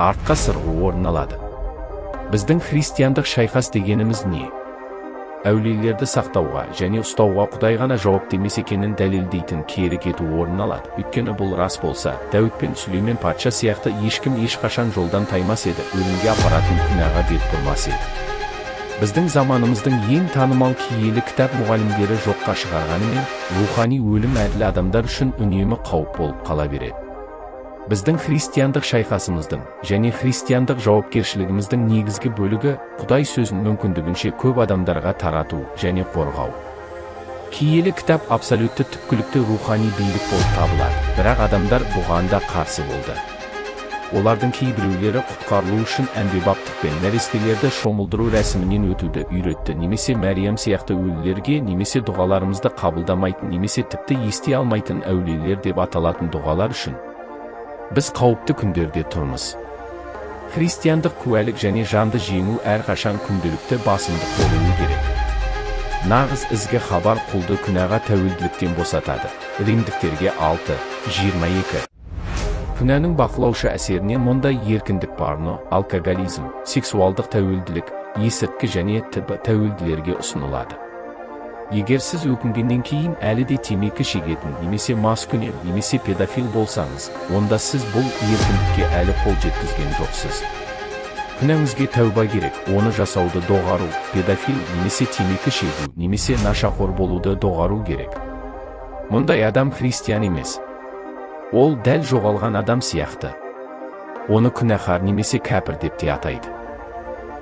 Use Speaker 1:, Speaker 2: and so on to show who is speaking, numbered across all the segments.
Speaker 1: Артқа сырғу орын алады. Біздің христиандық шайқас дегеніміз не? Әулиелерді сақтауға және ұстауға Құдай ғана жауапты емес екенін дәлелдейтін кері кету орын алады. Өйткені бұл рас болса, Дәуіт пен Сүлеймен патша сияқты ешкім ешқашан жолдан таймас еді, өлімге апаратын күнәға бет бұрмас еді. Біздің заманымыздың ең танымал киелі кітап мұғалімдері жоққа шығарғанымен, рухани өлім әділ адамдар үшін үнемі қауіп болып қала береді. Біздің христиандық шайқасымыздың және христиандық жауапкершілігіміздің негізгі бөлігі Құдай сөзін мүмкіндігінше көп адамдарға тарату және қорғау. Киелі кітап абсолютті түпкілікті рухани билік болып табылады, бірақ адамдар бұған да қарсы болды. Олардың кейбіреулері құтқарылу үшін әмбебаптықпен нәрестелерді шомылдыру рәсімінен өтуді үйретті, немесе Мәриям сияқты өлілерге, немесе дұғаларымызды қабылдамайтын, немесе тіпті ести алмайтын әулиелер деп аталатын дұғалар үшін. Біз қауіпті күндерде тұрмыз. Христиандық куәлік және жанды жеңу әрқашан күнделікті басымдық болуы керек. Нағыз ізгі хабар құлды күнәға тәуелділіктен босатады. Римдіктерге 6:22. Күнәнің бақылаушы әсерінен мұндай еркіндік порно, алкоголизм, сексуалдық тәуелділік, есірткі және тәуелділерге ұсынылады. Егер сіз өкінгеннен кейін әлі де темекі шегетін, немесе маскүнем, немесе педофил болсаңыз, онда сіз бұл еркіндікке әлі қол жеткізген жоқсыз. Күнәңізге тәуба керек, оны жасауды доғару, педофил немесе темекі шегу, немесе нашақор болуды доғару керек. Мұндай адам христиан емес. Ол дәл жоғалған адам сияқты. Оны күнәһар немесе кәпір деп те атайды.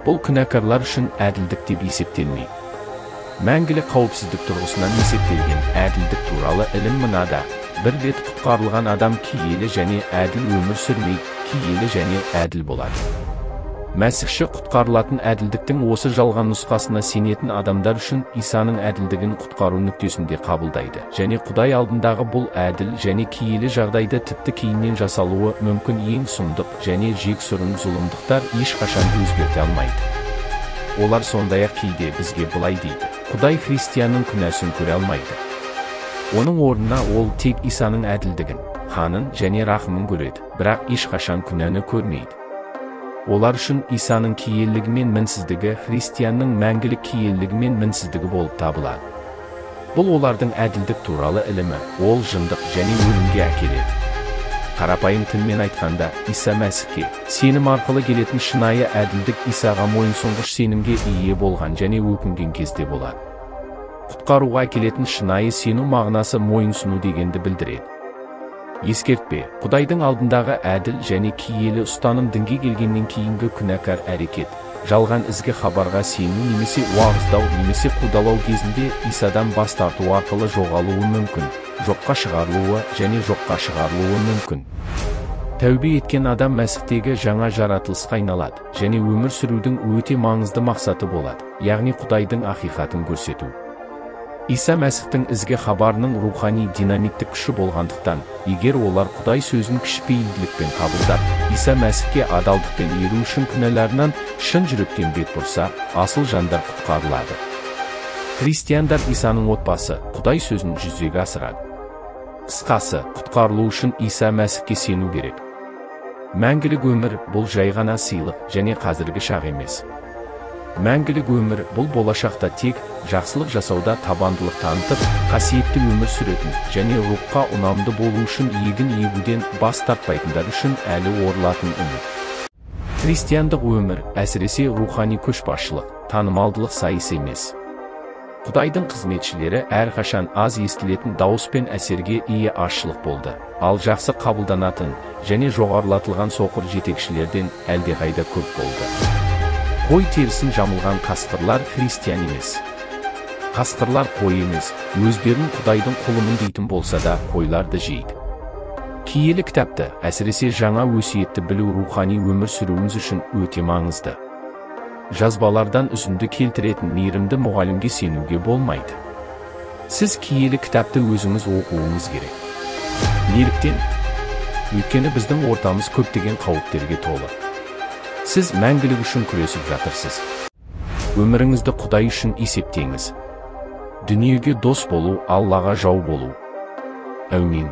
Speaker 1: Бұл күнәкарлар үшін әділдік деп есептелмейді. Мәңгілік қауіпсіздік тұрғысынан есептелген әділдік туралы ілім мынада: бір рет құтқарылған адам киелі және әділ өмір сүрмей, киелі және әділ болады. Мәсіхші құтқарылатын әділдіктің осы жалған нұсқасына сенетін адамдар үшін Исаның әділдігін құтқару нүктесінде қабылдайды және Құдай алдындағы бұл әділ және киелі жағдайды тіпті кейіннен жасалуы мүмкін ең сұмдық және жексұрын зұлымдықтар ешқашан өзгерте алмайды. Олар сондай-ақ кейде бізге былай дейді: Құдай христианның күнәсін көре алмайды. Оның орнына ол тек Исаның әділдігін, қанын және рахымын көреді, бірақ ешқашан күнәні көрмейді. Олар үшін Исаның киелілігі мен мінсіздігі христианның мәңгілік киелілігі мен мінсіздігі болып табылады. Бұл олардың әділдік туралы ілімі, ол жындық және өлімге әкеледі. Қарапайым тілмен айтқанда, Иса Мәсіхке сенім арқылы келетін шынайы әділдік Исаға мойынсұнғыш сенімге ие болған және өкінген кезде болады. Құтқаруға әкелетін шынайы сену мағынасы мойынсұну дегенді білдіреді. Ескертпе, Құдайдың алдындағы әділ және киелі ұстаным дінге келгеннен кейінгі күнәкар әрекет, жалған ізгі хабарға сену немесе уағыздау немесе қудалау кезінде Исадан бас тарту арқылы жоғалуы мүмкін, жоққа шығарылуы және жоққа шығарылуы мүмкін. Тәубе еткен адам Мәсіхтегі жаңа жаратылысқа айналады және өмір сүрудің өте маңызды мақсаты болады, яғни Құдайдың ақиқатын көрсету. Иса Мәсіхтің ізгі хабарының рухани динамиттік күші болғандықтан, егер олар Құдай сөзін кішіпейілділікпен қабылдап, Иса Мәсіхке адалдықпен еру үшін күнәларынан шын жүректен бет бұрса, асыл жандар құтқарылады. Христиандар Исаның отбасы, Құдай сөзін жүзеге асырады. Қысқасы, құтқарылу үшін Иса Мәсіхке сену керек. Мәңгілік өмір бұл жай ғана сыйлық және қазіргі шақ емес. Мәңгілік өмір бұл болашақта тек жақсылық жасауда табандылық танытып, қасиетті өмір сүретін және рухқа ұнамды болу үшін егін егуден бас тартпайтындар үшін әлі орылатын үміт. Христиандық өмір, әсіресе рухани көшбасшылық, танымалдылық сайысы емес. Құдайдың қызметшілері әрқашан аз естілетін дауыс пен әсерге ие азшылық болды, ал жақсы қабылданатын және жоғарылатылған соқыр жетекшілерден әлдеқайда көп болды. Қой терісін жамылған қасқырлар христиан емес. Қасқырлар қой емес, өздерін Құдайдың құлымын дейтін болса да қойларды жейді. Киелі кітапты, әсіресе жаңа өсиетті білу рухани өмір сүруіміз үшін өте маңызды. Жазбалардан үзінді келтіретін мейірімді мұғалімге сенуге болмайды. Сіз киелі кітапты өзіңіз оқуыңыз керек. Неліктен? Өйткені біздің ортамыз көптеген қауіптерге толы. Сіз мәңгілік үшін күресіп жатырсыз. Өміріңізді Құдай үшін есептеңіз. Дүниеге дос болу, Аллаға жау болу. Әумин.